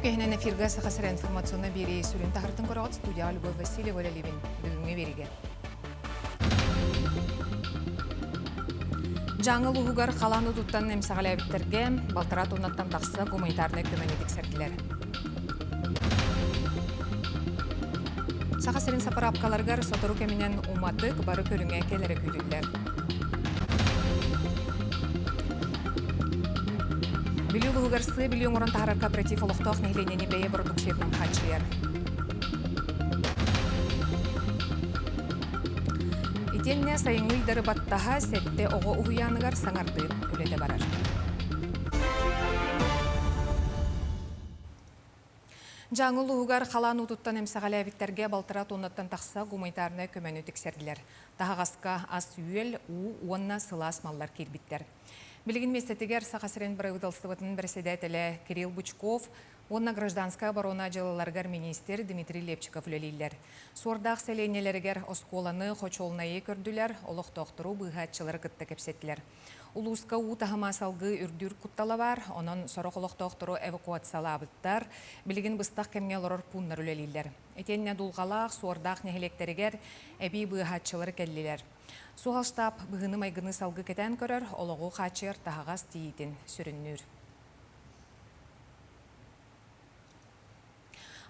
Үтүө киһинэн эфиргэ Саха сирэ информационнай биэрии сүрүн таһыртын көрөҕүт студияҕа Любовь Васильева үлэлиибин. Бүгүҥҥү биэриигэ. Дьааҥы улууһугар халаан уутуттан эмсэҕэлээбиттэргэ балтараа тоннаттан тахса гуманитарнай көмөнү тиксэрдилэр. Саха сирин сапыраапкаларыгар сотору кэминэн уматык бары көрүҥэ кэлэрэ күүтүллэр. Бүлүү улууһугар сыа бүлүү оҥорон таһаарар кооператив олохтоох нэһилиэнньэни бэйэ бородууксуйатынан хааччыйар. Итиэннэ сайыҥҥы ыйдары баттаһа сэттэ оҕо уһуйааныгар саҥардыы үлэтэ барар. Дьааҥы улууһугар халаан уутуттан эмсэҕэлээбиттэргэ балтараа тоннаттан тахса гуманитарнай көмөнү тиксэрдилэр. Таһаҕаска ас-үөл, уу уонна сылаас маллар киирбиттэр. Билигин миэстэтигэр Саха сирин бырабыыталыстыбатын бэрэссэдээтэлэ Кирилл Бычков уонна гражданскай оборона дьыалаларыгар миниистир Дмитрий Лепчиков үлэлииллэр. Суордаах сэлиэнньэлэригэр оскуоланы, хочуолунайы көрдүлэр, олохтоохтору быыһааччылары кытта кэпсэттилэр. Улууска уу таһыма салгыы үрдүүр куттала баар, онон сорох олохтоохтору эвакуациялаабыттар, билигин быстах кэмҥэ олорор пууннар үлэлииллэр. Итиэннэ дулҕалаах, суордаах нэһилиэктэригэр эбии быыһааччылар кэллилэр. Суһал штаб быһыыны-майгыны салгыы кэтээн көрөр, олоҕу хааччыйар таһаҕас тиийиитин сүрүннүүр.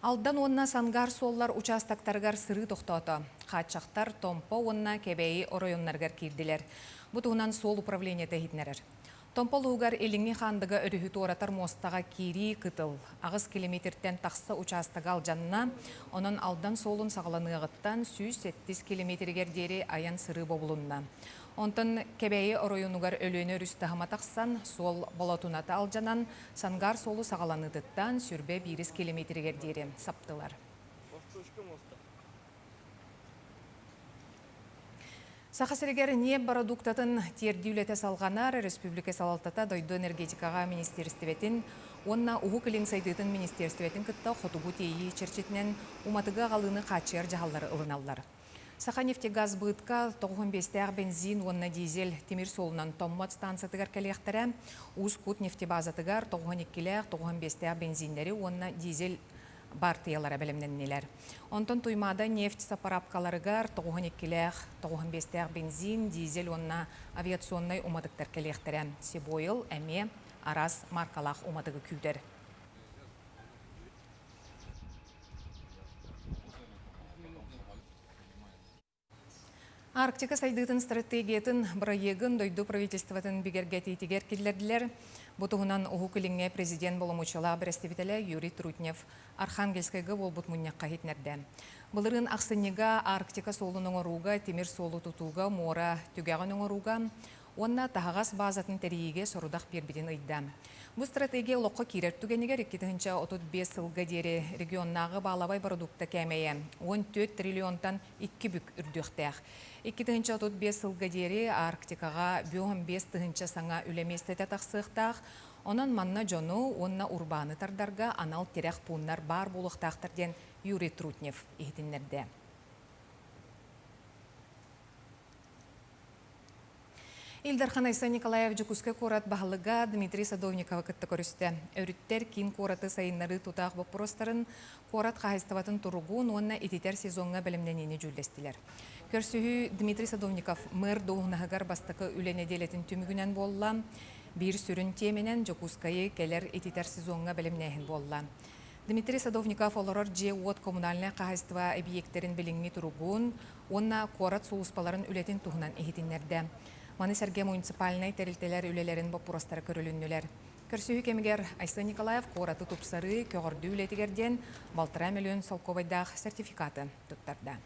Алдан уонна Сангаар суоллар учаастактарыгар сырыы тохтоото. Хааччахтар Томпо уонна Кэбээйи оройуоннарыгар киирдилэр. Бу туһунан суол управлениета иһитиннэрэр. Томпо улууһугар Илиҥҥи Хаандыга өрүһү туоратар муостаҕа киирии кытыл. Аҕыс километртэн тахса учаастага алдьанна. Онон Алдан суолун саҕаланыаҕыттан 107 километригэр диэри айан-сырыы бобулунна. Онтон Кэбээйи оройуонугар Өлүөнэ өрүс таһыма тахсан, суол болотуната алдьанан, Сангаар суолу саҕаланыытыттан сүрбэ биирис километригэр диэри саптылар. Саха сиригэр ньиэп бородууктатын тиэрдии үлэтэ салҕанар. Республика салалтата дойду энергетикаҕа министиэристибэтин уонна Уһук Илин сайдыытын министиэристибэтин кытта хотугу тиэйии чэрчитинэн уматыгы аҕалыыны хааччыйар дьаһаллары ылыналлар. Саханефтегазбытка 95-тээх бензин уонна дизель тимир суолунан Томмот станциятыгар кэлиэхтэрэ. Уус-Кут нефтебазатыгар 92-лээх, 95-тээх бензиннэри уонна дизель баартыйалара бэлэмнэннилэр. Онтон Туймаада нефть сапарапкаларыгар 92-лээх, 95-тээх бензин, дизель уонна авиационнай уматыктар кэлиэхтэрэ. Сибойл эмиэ араас маркалаах уматыгы күүтэр. Арктика сайдыытын стратегиятын бырайыагын дойду правительствотын бигэргэтиитигэр киллэрдилэр. Бу туһунан Уһук Илиҥҥэ президент боломуочуйалаах бэрэстэбиитэлэ Юрий Трутнев Архангельскайга буолбут мунньахха иһитиннэрдэ. Былырыын ахсынньыга Арктика суолун оҥорууга, тимир суолу тутууга, муора түгэҕин оҥорууга уонна таһаҕас баазатын тэрийиигэ сорудах биэрбитин ыйда. Бу стратегия олоххо киирэр түгэнигэр 2035 сылга диэри регионнааҕы баалабай бородуукта кээмэйэ 14 триллионтан икки бүк үрдүөхтээх. 2035 сылга диэри Арктикаҕа 55 тыһыынча саҥа үлэ миэстэтэ тахсыахтаах, онон манна дьону уонна урбааны тардарга анал тирэх пууннар баар буолуохтаахтар диэн Юрий Трутнев иһитиннэрдэ. Ил Дархан Айсен Николаев Дьокуускай куорат баһылыга Дмитрий Садовниковы кытта көрүстэ. Өрүттэр киин куораты сайыннарыы тутаах боппуруостарын, куорат хаһаайыстыбатын туругун уонна ититэр сезоҥҥа бэлэмнэниини дьүүллэстилэр. Көрсүһүү Дмитрий Садовников мэр дуоһунаһыгар бастакы үлэ нэдиэлэтин түмүгүнэн буолла. Биир сүрүн тиэмэнэн Дьокуускайы кэлэр ититэр сезоҥҥа бэлэмнээһин буолла. Дмитрий Садовников олорор дьиэ-уот коммунальнай хаһаайыстыба эбийиэктэрин билиҥҥи туругун, уонна куорат сулууспаларын үлэтин туһунан иһитиннэрдэ. Маны сэргэ муниципальнай тэрилтэлэр үлэлэрин боппуруостара көрүлүннүлэр. Көрсүһүү кэмигэр Айсен Николаев куораты тупсарыы, көҕөрдүү үлэтигэр диэн балтараа мөлүйүөн солкуобайдаах сертификаты туттарда.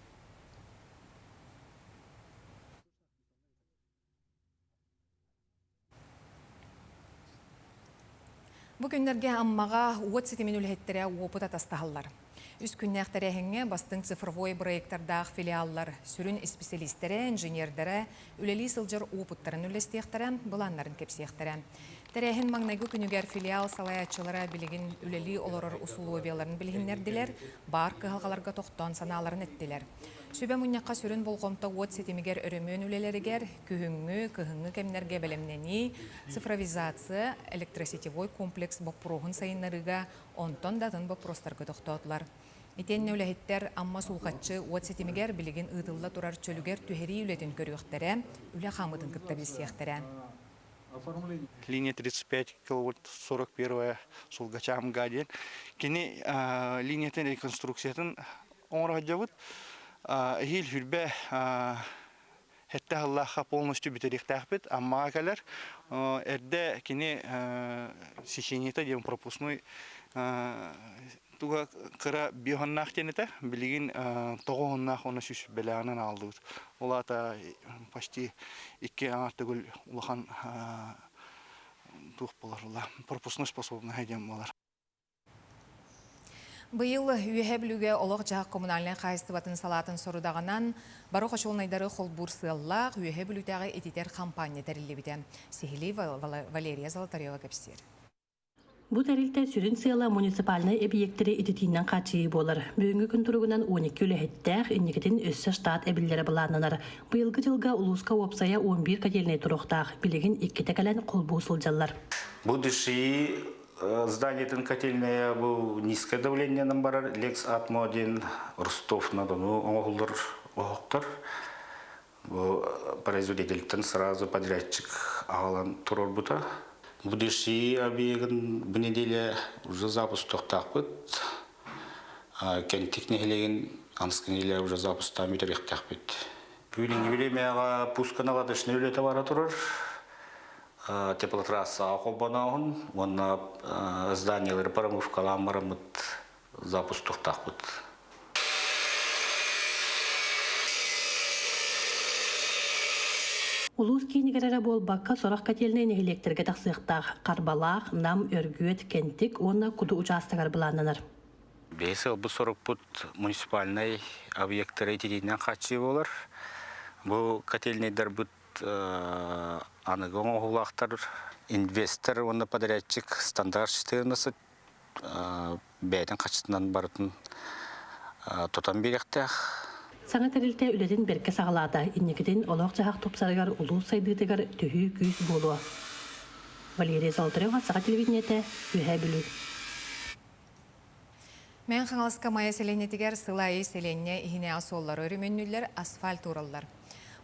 Бу күннэргэ Аммаҕа уот ситимин үлэһиттэрэ уопут атастаһаллар. Үс күннээх тэрээһиҥҥэ бастыҥ цифровой бырайыактардаах филиаллар сүрүн исписэлиистэрэ, инженердэрэ үлэлии сылдьар уопуттарын үллэстиэхтэрэ, былааннарын кэпсиэхтэрэ. Тэрээһин маҥнайгы күнүгэр филиал салайааччылара билигин үлэлии олорор усулуобуйаларын билиһиннэрдилэр, баар кыһалҕаларга тохтоон санааларын эттилэр. Сүбэ мунньахха сүрүн болҕомто уот ситимигэр өрөмүөн үлэлэригэр, күһүҥҥү, кыһыҥҥы кэмнэргэ бэлэмнэнии, цифровизация, электросетевой комплекс боппуруоһун сайыннарыыга, онтон да атын боппуруостарга тохтоотулар. Итиэннэ үлэһиттэр Амма Сулҕаччы уот ситимигэр билигин ыытылла турар чөлүгэр түһэрии үлэтин көрүөхтэрэ, үлэ хаамыытын кытта билсиэхтэрэ. Линия 35 киловольт 41 Сулгачаамга диэн кини линиятын реконструкциятын оҥоро сылдьабыт. Эһиил хүрбэ сэттэ сыллаахха полностью бүтэриэхтээхпит. Аммаҕа кэлэр. Эрдэ кини сечениета диэн пропускной туга кыра биохоннаах диэн этэ. Билигин тоҕуһуннаах уонна сүүс бэлэҕинэн аҕаллыбыт. Ол аата почти икки аҥар төгүл улахан туох буолар пропускной способность диэн буолар. Быйыл Үөһээ Бүлүүгэ олох-дьаһах коммунальнай хаһаайыстыбатын салаатын сорудаҕынан бары хочуолунайдары холбуур сыаллаах Үөһээ Бүлүүтээҕи ититэр хампаанньа тэриллибитэ. Сиһилии Валерия Золотарева кэпсиир. Бу тэрилтэ сүрүн сыала муниципальнай эбийиэктэри ититиинэн хааччыйыы буолар. Бүгүҥҥү күн туругунан 12 үлэһиттээх, инникитин өссө штат эбиллэрэ былааннанар. Быйылгы дьылга улууска уопсайа 11 котельнай туруохтаах, билигин иккитэ кэлэн холбуу сылдьаллар. Бу дыши зданиетын котельная бу низкое давлениенан барар Лекс Атмо диэн Ростов-на-Дону оҥоһуллар оһохтор. Бу производительтэн сразу подрядчик аҕалан туруорбута. Будущий объегын бу неделя уже запуск туохтаахпыт. Кентик нэһилиэгин Амскай нэһилиэгэ уже запустаан бүтэриэхтээхпит. Бүгүҥҥү бириэмэҕэ пусконаладочнай үлэтэ бара турар. Теплотрассаҕа холбонооһун уонна зданиелары промывкалаан бараммыт запуск туохтаахпыт. Улуус киинигэр эрэ буолбакка, сорох котельнай нэһилиэктэргэ тахсыахтаах Харбалаах, Нам, Өргүөт, Кэнтик уонна Куду учаастагар былааннанар. Биһи сыалбыт-сорукпут муниципальнай объектары ититиинэн хааччыйыы буолар. Бу котельнайдарбыт аныгы оҥоһуулаахтар, инвестор уонна подрядчик стандарт 14 бэйэтин хаччытынан барытын тутан биэриэхтээх. Саҥа тэрилтэ үлэтин бэркэ саҕалаата. Инникитин олох-дьаһах тупсарыгар улуус сайдыытыгар төһүү күүс буолуо. Валерия Золотарева, Саха телевидениетэ, Үөһээ Бүлүү. Мэҥэ Хаҥаласка Майа сэлиэнньэтигэр сыл аайы сэлиэнньэ иһинээҕи суоллары өрөмүөннүүллэр, асфальт уураллар.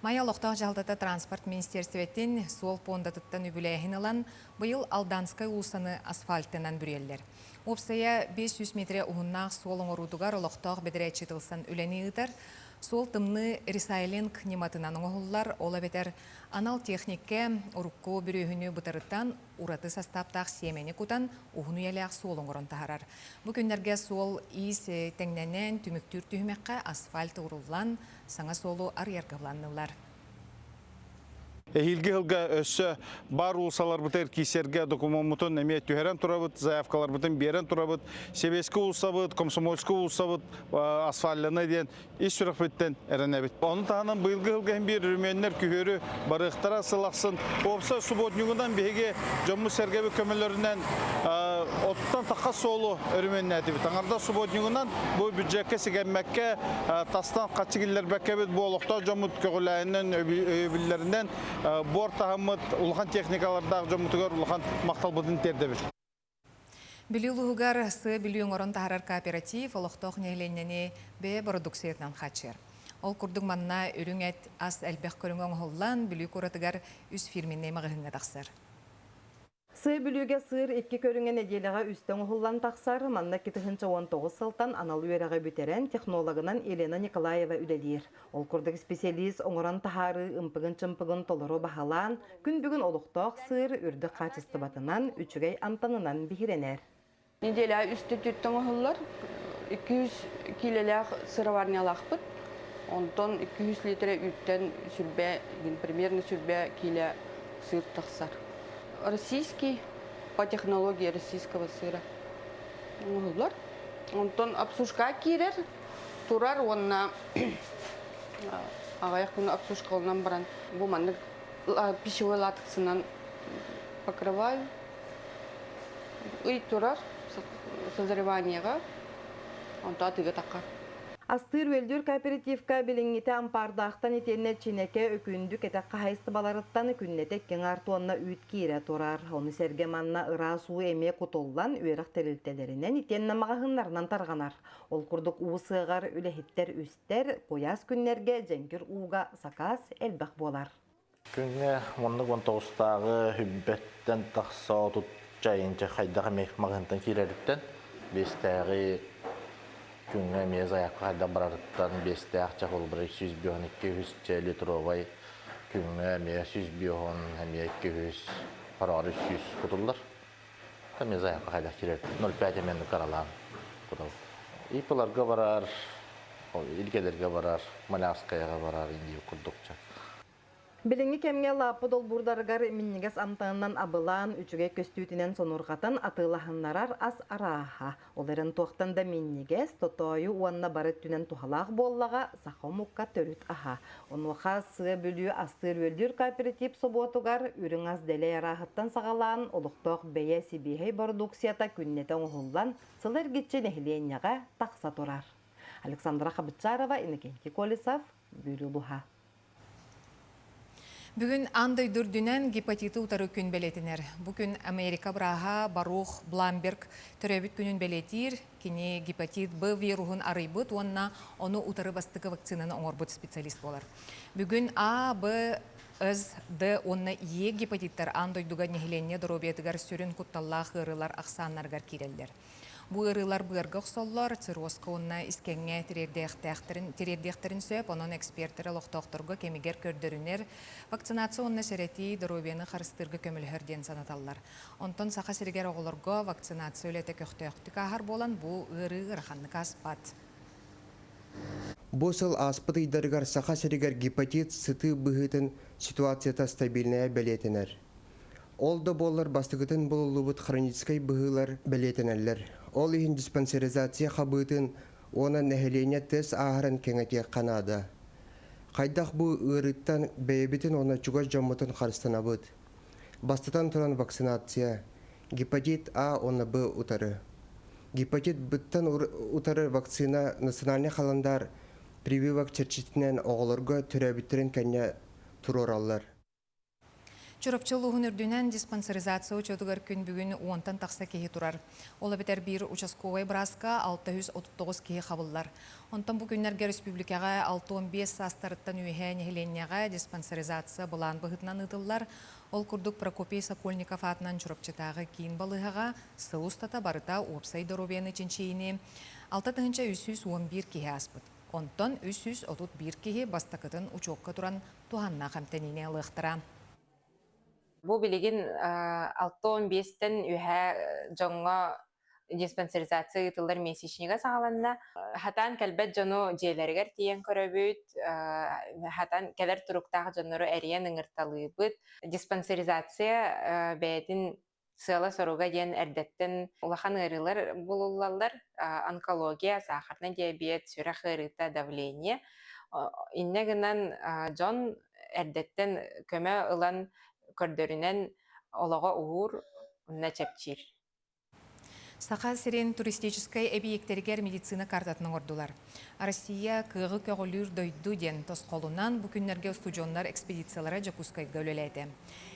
Майа олохтоох дьаһалтата транспорт министиэристибэтин суол пуондатыттан үбүлээһин ылан, быйыл Алданскай уулуссаны асфальтынан бүрүйэллэр. Уопсайа 500 метрэ уһуннаах суол оҥоруутугар олохтоох бэдэрээтчит ылсан үлэни ыытар. Суол тымныы ресайлинг ньыматынан оҥоһуллар, ол эбэтэр анал техникэ урукку бүрүөһүнү бытарытан, ураты састааптаах сиэмэни кутан, уһун үйэлээх суол оҥорон таһарар. Бу күннэргэ суол-иис тэҥнэнэн, түмүктүүр түһүмэххэ асфальт ууруллан, саҥа суолу арыйарга былаанныыллар. Эһиилги сылга өссө бар уулуссаларбытыгар киирсэргэ докумуоммутун эмиэ түһэрэн турабыт, заявкаларбытын биэрэн турабыт. Сэбиэскэй уулуссабыт, Комсомольскай уулуссабыт асфальлана диэн ис сүрэхпиттэн эрэнэбит. Ону таһынан быйылгы сылга иһин биир өрөмүөннэр күһүөрү барыахтара сыл ахсын. Уопсай субботнигынан биһиги дьоммут-сэргэбит көмөлөрүнэн оттон тахха суолу өрөмүөннээтибит. Аҥардас субботнигынан бу бюджекка сигэммэккэ, тастан хаччы киллэрбэккэбит бу олохтоох дьоммут көҕүлээһининэн, өйөбүллэринэн буор таһыммыт улахан техникалардаах дьоммутугар улахан махталбытын тиэрдэбит. Бүлүү улууһугар сыа Бүлүү оҥорон таһаарар кооператив олохтоох нэһилиэнньэни бэйэ бородууксуйатынан хааччыйар. Ол курдук манна үрүҥ эт ас элбэх көрүҥэ оҥоһуллан, Бүлүү куоратыгар үс фирменнэй маҕаһыыҥҥа тахсар. Сыа Бүлүүгэ сыыр икки көрүҥэ нэдиэлэҕэ үстэ оҥоһуллан тахсар. Манна 2019 сылтан анал үөрэҕи бүтэрэн, технологынан Елена Николаева үлэлиир. Ол курдук исписэлиис оҥорон таһаарыы ымпыгын-чымпыгын толору баһылаан, күн бүгүн олохтоох сыыр үрдүк хаачыстыбатынан, үчүгэй амтанынан биһирэнэр. Неделя үстэ түөртэ оҥоһуллар. 200 киилэлээх сыроварнялаахпыт. Онтон 200 литрэ үүттэн сүрбэ, примерно сүрбэ киилэ сыр тахсар. Российский по технологии российского сыра оҥоһуллар. Онтон обсушка киирэр, турар уонна аҕыйах күн обсушкаланан баран бу маннык пищевой латексынан покрываю. Ый турар созреваниеҕа, онто атыыга таххар. Астыыр-үөллүүр кооперативка билиҥҥитэ ампаардаахтан итиэннэ Чинэкэ, Өкүндү кэтэх хаһаайыстыбаларыттан күннэтэ икки аҥаар туонна үүт киирэ турар. Ону сэргэ манна ыраас уу эмиэ кутуллан, үөрэх тэрилтэлэринэн итиэннэ маҕаһыыннарынан тарҕанар. Ол курдук уу сыаҕар үлэһиттэр үстэр, куйаас күннэргэ дьэҥкир ууга сакаас элбэх буолар. Күҥҥэ оннук 19-тааҕы хүббэттэн тахса отучча инчэ хайдах эмэ маҕаһыынтан киирэриттэн биэстээҕи күҥҥэ эмиэ заявка хайдах барарыттан биэстээх чэ холобура 152 үс литровай күҥҥэ эмиэ 105 эмиэ 200 хороҕор 300 кутуллар. Эмиэ заявка хайдах киирэр 0,5 эмиэ каралаан кутабыт. Ипларга барар, илгэлэргэ барар, Малявскаяҕа барар индии курдукча. Билиҥҥи кэмҥэ лааппы долбуурдарыгар минньигэс амтанынан абылаан, үчүгэй көстүүтүнэн сонурҕатан атыылаһыннарар ас арааһа. Ол эрэн туохтан да минньигэс, тотоойу уонна бары өттүнэн туһалаах буоллаҕа саха омукка төрүт аһа. Онуоха Сыа Бүлүү астыыр-үөллүүр кооператив собуотугар үрүҥ ас дэлэй арааһыттан саҕалаан олохтоох бэйэ сибиэһэй бородууксуйата күннэтэ оҥоһуллан, сыл эргиччи нэһилиэнньэҕэ тахса турар. Александра Хабычарова, Иннокентий Колесов, Бүлүү улууһа. Бүгүн аан дойду үрдүнэн гепатиты утары күн бэлиэтэнэр. Бу күн Америка бырааһа Барух Бламберг төрөөбүт күнүн бэлиэтиир. Кини гепатит Б вируһун арыйбыт уонна ону утары бастакы вакцинаны оҥорбут специалист буолар. Бүгүн А, Б, С, Д уонна Е гепатиттар аан дойдуга нэһилиэнньэ доруобуйатыгар сүрүн кутталлаах ыарыылар ахсааннарыгар киирэллэр. Бу ыарыылар быарга охсоллор, циррозка уонна искэҥҥэ тириэрдиэхтээхтэрин тириэрдиэхтэрин сөп, онон экспертэр олохтоохторго кэмигэр көрдөрүнэр вакцинация уонна сэрэтии доруобуйаны харыстыырга көмөлөһөр диэн санаталлар. Онтон Саха сиригэр оҕолорго вакцинация үлэтэ көхтөөхтүк ааһар буолан, бу ыарыы ыараханнык ааспат. Бу сыл ааспыт ыйдарыгар Саха сиригэр гепатит сытыы быһыытын ситуацията стабильная бэлиэтэнэр. Ол да буоллар бастакытын булуллубут хроническай быһыылар бэлиэтэнэллэр. Ол иһин диспансеризация хабыытын уонна нэһилиэнньэ тест ааһарын кэҥэтиэххэ наада. Хайдах бу ыарыыттан бэйэбитин уонна чугас дьоммутун харыстанабыт? Бастатан туран вакцинация, гепатит А уонна Б утары. Гепатит Б-тан утары вакцина национальный халандаар прививок чэрчитинэн оҕолорго төрөөбүттэрин кэннэ туруораллар. Чурапчы улууһун үрдүнэн диспансеризация учуотугар күн бүгүн уонтан тахса киһи турар. Ол эбэтэр биир участковай бырааска 639 киһи хабыллар. Онтон бу күннэргэ республикаҕа 65 саастарыттан үөһээ нэһилиэнньэҕэ диспансеризация былаан быһыытынан ыытыллар. Ол курдук Прокопий Сокольников аатынан Чурапчытааҕы киин балыыһаҕа сыл устата барыта уопсай доруобуйаны чинчийиини 6311 киһи ааспыт. Онтон 331 киһи бастакытын учуокка туран туһаннаах эмтэниини ылыахтара. Бу билигин 6-15-тэн үөһээ дьоҥҥо диспансеризация ыытыллар месячнига саҕаланна. Хатаан кэлбэт дьону дьиэлэригэр тиийэн көрөбүт, хатаан кэлэр туруктаах дьоннору эрийэн ыҥырталыыбыт. Диспансеризация бэйэтин сыала-соруга диэн эрдэттэн улахан ыарыылар булуллаллар: онкология, сахарный диабет, сүрэх ыарыыта, давление. Инньэ гынан дьон эрдэттэн көмө ылан көрдөрүнэн олоҕо уһуур, онно чэпчиир. Саха сирин туристическай эбийиэктэригэр медицина картатын оҥордулар. Россия кыаҕы көҕүлүүр дойду диэн тосхолунан бу күннэргэ устудьуоннар экспедициялара Дьокуускайга үлэлээтэ.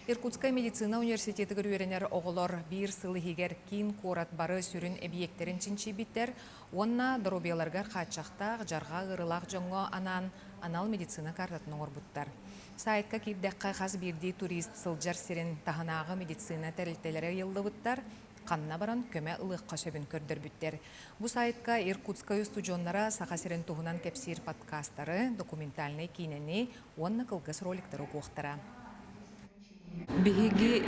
Иркутскай медицина университетыгар үөрэнэр оҕолор биир сыл иһигэр киин куорат бары сүрүн эбийиэктэрин чинчийбиттэр уонна доруобуйаларыгар хааччахтаах дьарҕаа ыарыылаах дьоҥҥо анаан анал медицина картатын оҥорбуттар. Сайтка киирдэххэ хас биирдии турист сылдьар сирин таһынааҕы медицина тэрилтэлэрэ ыйыллыбыттар, ханна баран көмө ылыахха сөбүн көрдөрбүттэр. Бу сайтка Иркутскай устудьуоннара Саха сирин туһунан кэпсиир подкастары, документальнай киинэни уонна кылгас роликтары угуохтара. Биһиги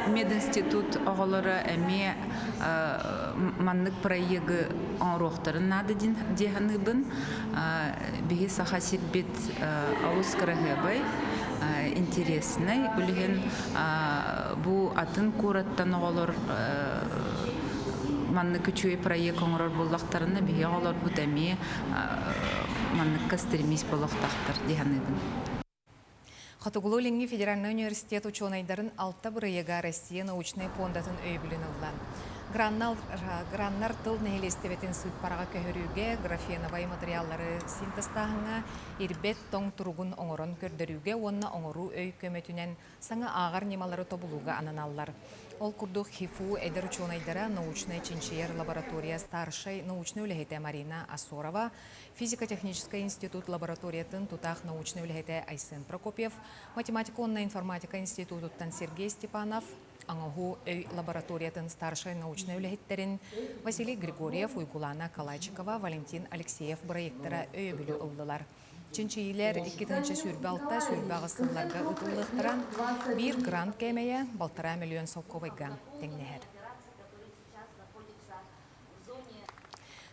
мединститут оҕолоро эмиэ маннык проегы оҥоруохтарын наада дии саныыбын. Биһи Саха сирбит олус кыраһыабай, интереснай. Билигин бу атын куораттан оҕолор маннык үчүгэй проект оҥорор буоллахтарына, биһиги оҕолорбут эмиэ манныкка стремись буолуохтаахтар дии саныыбын. Хотугулуу-Илиҥҥи федеральнай университет учуонайдарын алта бырайыага Россия научнай пуондатын өйөбүлүн ылла. Граннар тыл нэһилиэстибэтин сыыппараҕа көһөрүүгэ, графеновай матырыйааллары синтезтааһыҥҥа, ирбэт тоҥ туругун оҥорон көрдөрүүгэ уонна оҥоруу өй көмөтүнэн саҥа ааҕар ньымалары тобулууга ананаллар. Ол курдук ХИФУ эдэр учуонайдара научнай-чинчийэр лаборатория старшай научнай үлэһитэ Марина Асорова, Физико-техническай институт лабораториятын тутаах научнай үлэһитэ Айсен Прокопьев, математика уонна информатика институтуттан Сергей Степанов, Аҥоһуу өй лабораториятын старшай научнай үлэһиттэрин Василий Григорьев, Уйгулана Калачикова, Валентин Алексеев бырайыактара өйөбүлү ыллылар. Чинчийиилэр 2026-28 сылларга ыытыллыахтара, биир грант кээмэйэ 1,5 миллион солкуобайга тэҥнэһэр.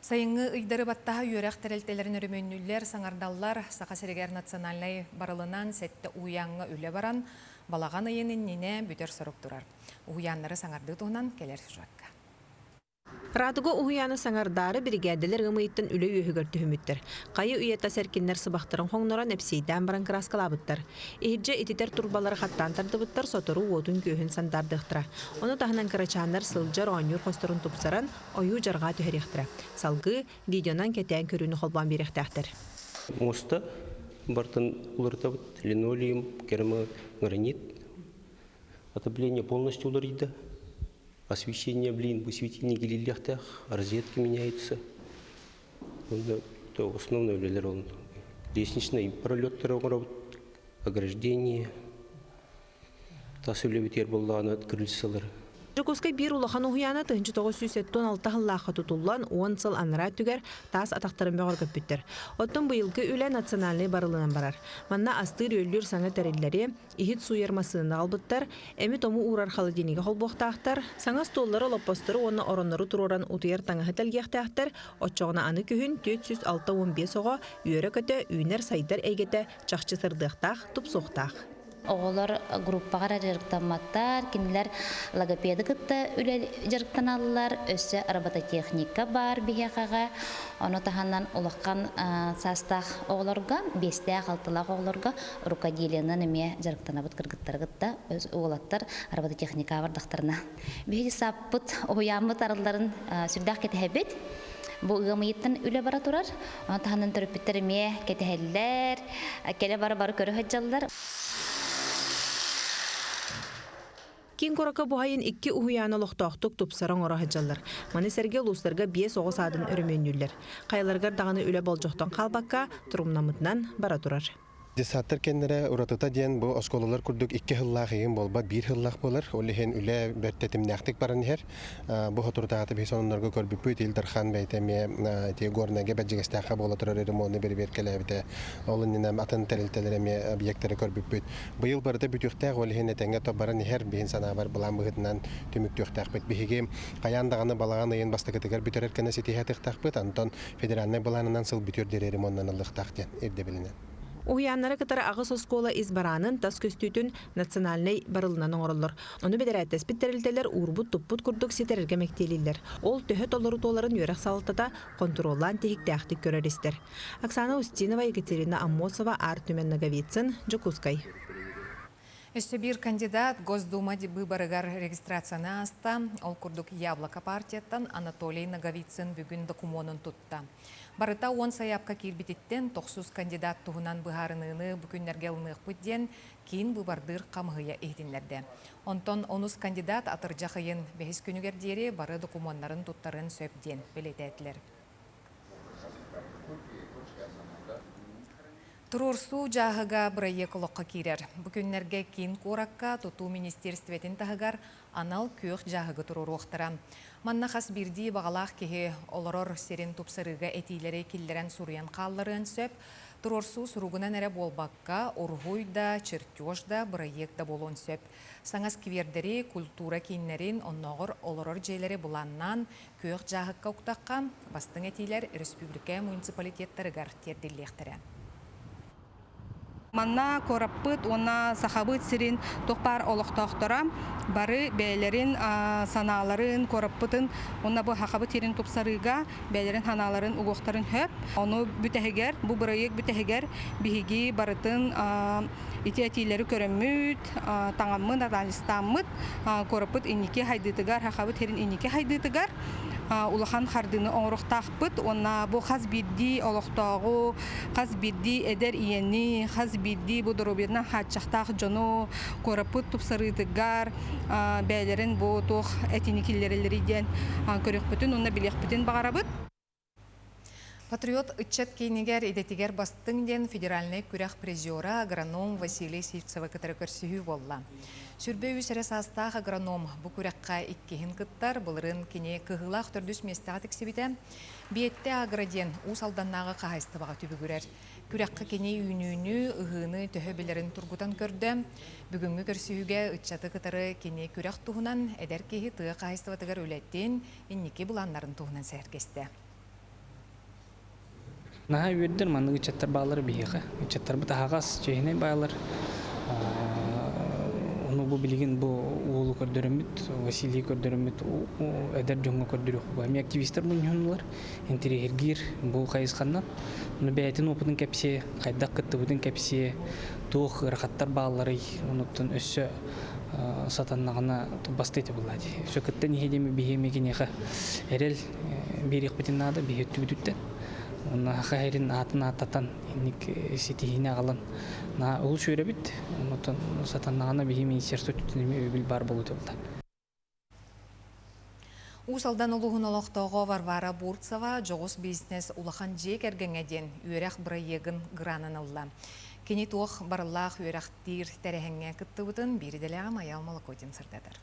Сайыҥҥы ыйдары баттаһа үөрэх тэрилтэлэрин өрөмүөннүүллэр, саҥардаллар. Саха сиригэр национальнай барылынан сэттэ уһуйааҥҥа үлэ баран, балаҕан ыйын иннинэ бүтэр сорук турар. Уһуйааннары саҥардыы туһунан кэлэр сюжекка. Радуга уһуйааны саҥардаары биригээдэлэр ыам ыйыттан үлэ үөһүгэр түһүммүттэр. Хайы үйэ тас эркиннэр сыбахтарын хоҥнорон эпсиэйдээн баран кырааскалаабыттар. Иһирдьэ ититэр турбалары хаттаан тардыбыттар, сотору уотун-күөһүн сандаардыахтара. Ону таһынан кырачааннар сылдьар оонньуур хосторун тупсаран, ойуу-дьарҕаа түһэриэхтэрэ. Салгыы видеонан кэтээн көрүүнү холбоон биэриэхтээхтэр. Муоста бартын уларытабыт линолеум, керамогранит. Отопление полностью уларыйда. Освещение, блин, бу светильник илиллиэхтээх, розетки меняются. То основной үлэлэр ол лестничный пролеттары оҥоробут, ограждение, тас үлэбитигэр буоллаҕына крыльцалары. Дьокуускай биир улахан уһуйаана 1976 сыллаахха тутуллан, 10 сыл анараа өттүгэр таас атахтарын бөҕөргөппүттэр. Оттон быйылгы үлэ национальнай барылынан барар. Манна астыыр-үөллүүр саҥа тэриллэри, иһит сууйар массыынаны аҕалбыттар, эми-тому уурар холодильнига холбуохтаахтар, саҥа остуоллары, олоппостору уонна ороннору туруоран утуйар таҥаһы тэлгиэхтээхтэр, оччоҕуна аны күһүн 465 оҕо үөрэ-көтө үүнэр-сайдар эйгэтэ чахчы сырдыахтаах, тупсуохтаах. Оҕолор группаҕа эрэ дьарыктамматтар, кинилэр логопеды кытта үлэ дьарыктаналлар, өссө робототехника баар биһиэхэҕэ. Ону таһынан улахан саастаах оҕолорго, биэстээх-алталаах оҕолорго рукоделиенан эмиэ дьарыктанабыт кыргыттары кытта, уолаттар робототехникаҕа бардахтарына. Биһиги саппыт, уһуйааммыт арылларын сүрдээх кэтэһэбит. Бу ыам ыйыттан үлэ бара турар. Ону таһынан төрөппүттэр эмиэ кэтэһэллэр, кэлэ бара-бары көрө сылдьаллар. Киин куоракка бу сайын икки уһуйааны олохтоохтук тупсара оҥоро сылдьаллар. Маны сэргэ улуустарга биэс оҕо саадын өрөмүөннүүллэр. Хайаларыгар даҕаны үлэ болдьохтон хаалбакка, турумнаммытынан бара турар. Десаттар кэннэрэ уратыта диэн бу оскуолалар курдук икки сыллаах игин буолбат, биир сыллаах буолар. Ол иһин үлэ бэрт тэтимнээхтик баран иһэр. Бу соторутааҕыта биһи сонуннарга көрбүппүт, Ил Дархан бэйэтэ эмиэ ити Горнайга Бэрдьигэстээххэ буола турар ремону бэрэбиэркэлээбитэ. Ол иннинэ атын тэрилтэлэр эмиэ объектары көрбүппүт. Быйыл барыта бүтүөхтээх, ол иһин этэҥҥэ то баран иһэр, биһин санаабар былаан быһыытынан түмүктүөхтээхпит. Биһиги хайаан даҕаны балаҕан ыйын бастакытыгар бүтэрэр гына ситиһэ атыахтаахпыт, онтон федеральнай былаанынан сыл бүтүөр диэри ремоннаналлыахтаах диэн ирдэбилинэн. Уһуйааннары кытары аҕыс оскуола ис бараанын, тас көстүүтүн национальнай барылынан оҥороллор. Ону бэдэрээттэспит тэрилтэлэр уурбут-туппут курдук ситэрэргэ мэктиэлииллэр. Ол төһө толору туоларын үөрэх салалтата хонтуруоллаан тиһиктээхтик көрөр-истэр. Оксана Устинова, Екатерина Аммосова, Аар Түмэн Ноговицын, Дьокуускай. Өссө биир кандидат Госдума быыбарыгар регистрацияны ааста. Ол курдук Яблоко партияттан Анатолий Ноговицын бүгүн докумуонун тутта. Барыта уон сайаапка киирбититтэн тохсус кандидат туһунан быһаарыныыны бу күннэргэ ылыныахпыт диэн киин быыбардыыр хамыһыйа иһитиннэрдэ. Онтон онус кандидат атырдьах ыйын бэһис күнүгэр диэри бары докумуоннарын туттарыан сөп диэн бэлиэтээтилэр. Туруорсуу дьааһыга бырайыак олоххо киирэр. Бу күннэргэ киин куоракка тутуу министиэристибэтин таһыгар анал күөх дьааһыгы туруоруохтара. Манна хас биирдии баҕалаах киһи олорор сирин тупсарыыга этиилэри киллэрэн суруйан хаалларыан сөп. Туруорсуу суругунан эрэ буолбакка, уруһуй да, чертеж да, бырайыак да буолуон сөп. Саҥа сквердэри, культура кииннэрин, оннооҕор олорор дьиэлэри былааннаан күөх дьааһыкка уктахха, бастыҥ этиилэр өрөспүүбүлүкэ муниципалитеттарыгар тиэрдиллиэхтэрэ. Манна куораппыт уонна Сахабыт сирин туох баар олохтоохторо бары бэйэлэрин санааларын, куораппытын уонна бу Сахабыт сирин тупсарыыга бэйэлэрин санааларын угуохтарын сөп. Ону бүтэһигэр, бу бырайыак бүтэһигэр биһиги барытын ити этиилэри көрөммүт, таҥаммыт, анализтааммыт куораппыт инники хайдыытыгар, Сахабыт сирин инники хайдыытыгар улахан хардыыны оҥоруохтаахпыт уонна бу хас биирдии олохтооҕу, хас биирдии эдэр ийэни, хас биирдии бу доруобуйатынан хааччахтаах дьону куораппыт тупсарыытыгар бэйэлэрин бу туох этиини киллэрэллэрий диэн көрүөхпүтүн уонна билиэхпитин баҕарабыт. Патриот ыччат киинигэр идэтигэр бастыҥ диэн федеральнай күрэх призера агроном Василий Сивцевы кытары көрсүһүү буолла. Сүрбэ үс эрэ саастаах агроном бу күрэххэ иккиһин кыттар, былырыын кини кыһыылаах төрдүс миэстэҕэ тиксибитэ. Биэттэ агро диэн Уус Алданнааҕы хаһаайыстыбаҕа түбүгүрэр. Күрэххэ кини үүнүүнү, ыһыыны төһө билэрин тургутан көрдө. Бүгүҥҥү көрсүһүүгэ ыччаты кытары кини күрэх туһунан эдэр киһи тыа хаһаайыстыбатыгар үлэтин, инники былааннарын туһунан сэһэргэстэ. Наһаа үөрдэр маннык ыччаттар бааллара биһиэхэ. Ыччаттарбыт аһаҕас, чиэһинэй бааллар. Ону бу билигин бу уолу көрдөрөммүт, Василийы көрдөрөммүт эдэр дьоҥҥо көрдөрүөхпүт. Эмиэ активистар мунньуһуннулар, интэриэһиргиир бу хайысханнан. Ону бэйэтин опытын кэпсиэ, хайдах кыттыбытын кэпсиэ, туох ыарахаттар баалларый, онуттан өссө сатаннаҕына бастыы этэ буоллаа дии. Өссө кыттан иһэ диэми биһи эмиэ киниэхэ эрэл биэриэхпитин наада биһи өттүбүтүттэн. Уонна саха сирин аатын ааттатан инник ситиһиини аҕалан наһаа олус үөрэбит. Оннуттан сатаннаҕына биһи министерство өттүттэн эмиэ өйөбүл баар буолуо этэ. Уус Алдан улууһун олохтооҕо Варвара Бурцева дьоҕус бизнес улахан дьиэ кэргэҥҥэ диэн үөрэх бырайыагын гранын ылла. Кини туох барыллаах үөрэхтиир тэрээһиҥҥэ кыттыбытын биир идэлээҕим Айаал Молокотин сырдатар.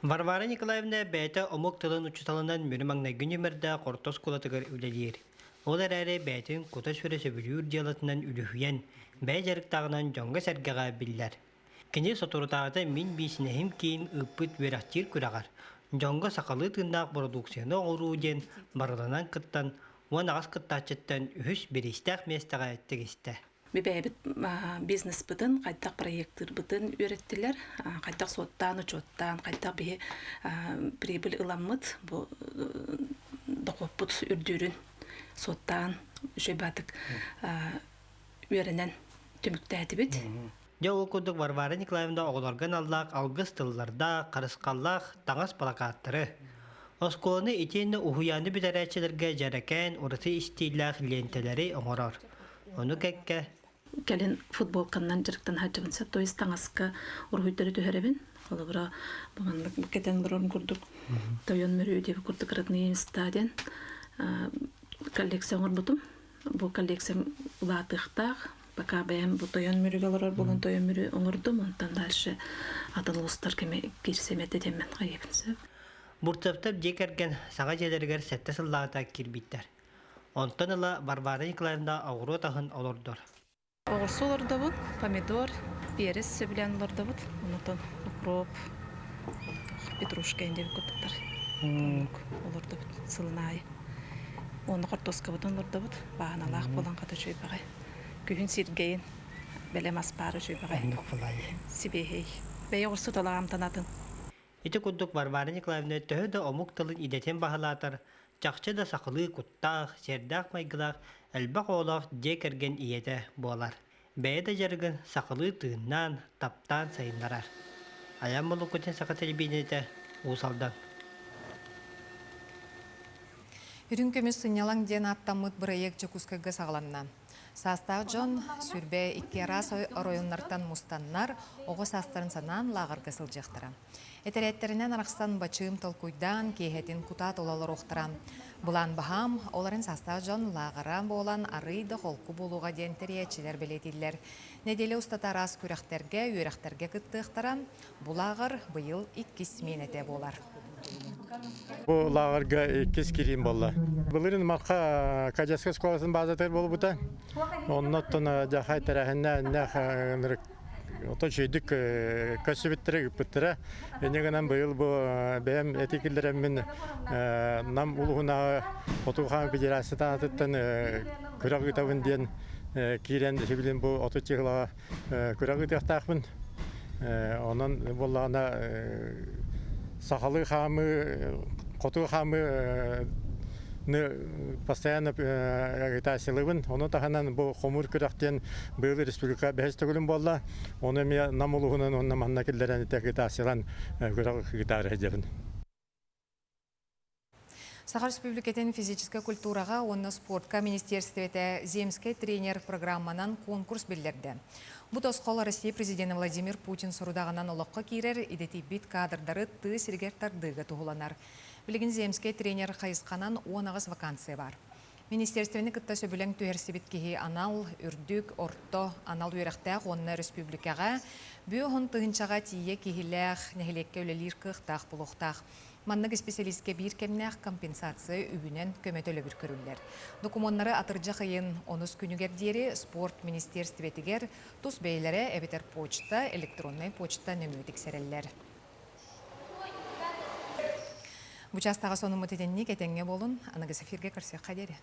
Варвара Николаевна бэйэтэ омук тылын учууталынан Мүрү маҥнайгы нүөмэрдээх орто оскуолатыгар үлэлиир. Ол эрээри бэйэтин кута-сүрэ сөбүлүүр дьыалатынан үлүһүйэн, бэйэ дьарыктааҕынан дьоҥҥо-сэргэҕэ биллэр. Кини соторутааҕыта Мин биисинэһим киин ыыппыт үөрэхтиир күрэҕэр дьоҥҥо сахалыы тыыннаах бородууксуйаны оҥоруу диэн барылынан кыттан, 18 кыттааччыттан үһүс бириистээх миэстэҕэ тигистэ. Бэйэбит бизнеспытын хайдах проектыырбытын үөрэттилэр, хайдах суоттаан, учуоттаан, хайдах биһи прибыль ыламмыт, бу дохуоппут үрдүүрүн суоттаан үчүгэй баатык үөрэнэн түмүктээтибит. Дьэ ол курдук Варвара Николаевна оҕолорго аналлаах алгыс тыллардаах, харысхаллаах таҥас плакаттары, оскуоланы итиэннэ уһуйааны бүтэрээччилэргэ дьэрэкээн ураты истииллээх лиэнтэлэри оҥорор. Ону кэккэ Кэлин футболканнан дьарыктана сылдьабын сөп, то есть таҥаска уруһуйдары түһэрэбин. Холобура, бу маннык кэтэн олорорум курдук тойон мөрүү диэбит курдук родные места диэн коллекция оҥорбутум. Бу коллекциям улаатыахтаах. Пока бэйэм бу тойон мүрүгэ олорор буолан тойон мүрү оҥордум. Онтон дальше атын улуустар кэми киирсэм этэ диэммин хайыыбын сөп. Бурцевтар дьиэ кэргэн саҥа дьиэлэригэр сэттэ сыллааҕыта киирбиттэр. Онтон ыла Варвара Николаевна оҕуруот аһын олордор. Оҕурсу олордобут, помидор, перец сөбүлээн олордобут. Онтон укроп, петрушка диэбит курдуктар олордобут сылын аайы. Уонна хортуоскабытын олордобут. Бааһыналаах буолан хата үчүгэй Күһүн сиргэйин бэлэм ас баара үчүгэй Сибиэһэй. Бэйэ оҕурсу талаҕам танатын. Ити курдук Варвара Николаевна төһө да омук тылын идэтин баһылаатар, чахчы да сахалыы куттаах, сиэрдээх-майгылаах, элбэх оҕолоох дьиэ кэргэн ийэтэ буолар. Бэйэ да дьарыгын сахалыы тыыннаан, таптаан сайыннарар. Айан Молукутин саха телевидениетэ Уус Алдан. Үрүҥ көмүс сынньалаҥ диэн ааттаммыт бырайыак Дьокуускайга саҕаланна. Саастаах дьон 22 араас оройуоннартан мустаннар, оҕо саастарын санаан лааҕырга сылдьыахтара. Этэрээттэринэн арахсан бачыым толкуйдаан, киэһэтин кутаа тула олоруохтара. Былаан баһаам, ол эрэн саастаах дьон лааҕыра буолан арыый да холку буолуоҕа диэн тэрийээччилэр бэлиэтииллэр. Нэдиэлэ устата араас күрэхтэргэ, үөрэхтэргэ кыттыахтара. Бу лааҕыр быйыл иккис сменэтэ буолар. Бу лааҕырга иккис кириим буолла. Былырыын Марха кадетскай школатын базатыгар буолбута. Оннуттан дьахай тэрээһиннээх Оттон үчүгэйдик көрсүбүттэрэ, ыыппыттара. Инньэ гынан быйыл бу бэйэм эти киллэрэммин Нам улууһунааҕы Хотугу хаан федерациятын аатыттан күрэх ыытабын диэн киирэн билин бу 30 чыһылаҕа күрэх ыытыахтаахпын. Онон буоллаҕына сахалыы хаамыы, хоту хаамыы постоянно агитациялыыбын. Ону таһынан бу хомуур күрэх диэн быйыл республика бэһис төгүлүн буолла. Ону эмиэ Нам улууһунан уонна манна киллэрэн ити агитациялаан күрэх ыытаары сылдьабын. Саха Республикатын физическэй культураҕа уонна спортка министиэристибэтэ Земскэй тренер программанан конкурс биллэрдэ. Бу тосхол Россия президенэ Владимир Путин сорудаҕынан олоххо киирэр идэтийбит кадрдары тыа сиригэр тардыыга туһуланар. Билигин Земскэй тренер хайысханан 18 вакансия баар. Министиэристибэни кытта сөбүлэҥ түһэрсибит киһи анал, үрдүк, орто анал үөрэхтээх уонна өрөспүүбүлүкэҕэ бүө тыһыынчаҕа тиийэ киһилээх нэһилиэккэ үлэлиир кыахтаах буолуохтаах. Маннык исписэлиискэ биир кэмнээх компенсация үбүнэн көмө төлөбүр көрүллэр. Докумуоннары атырдьах ыйын онус күнүгэр диэри спорт министиэристибэтигэр тус бэйэлэрэ эбэтэр почта, электроннай почта нөҥүө тиксэрэллэр. Бу чаастааҕы сонуммут итинник этэҥҥэ буолун. Аныгыс эфиргэ көрсүөххэ диэри.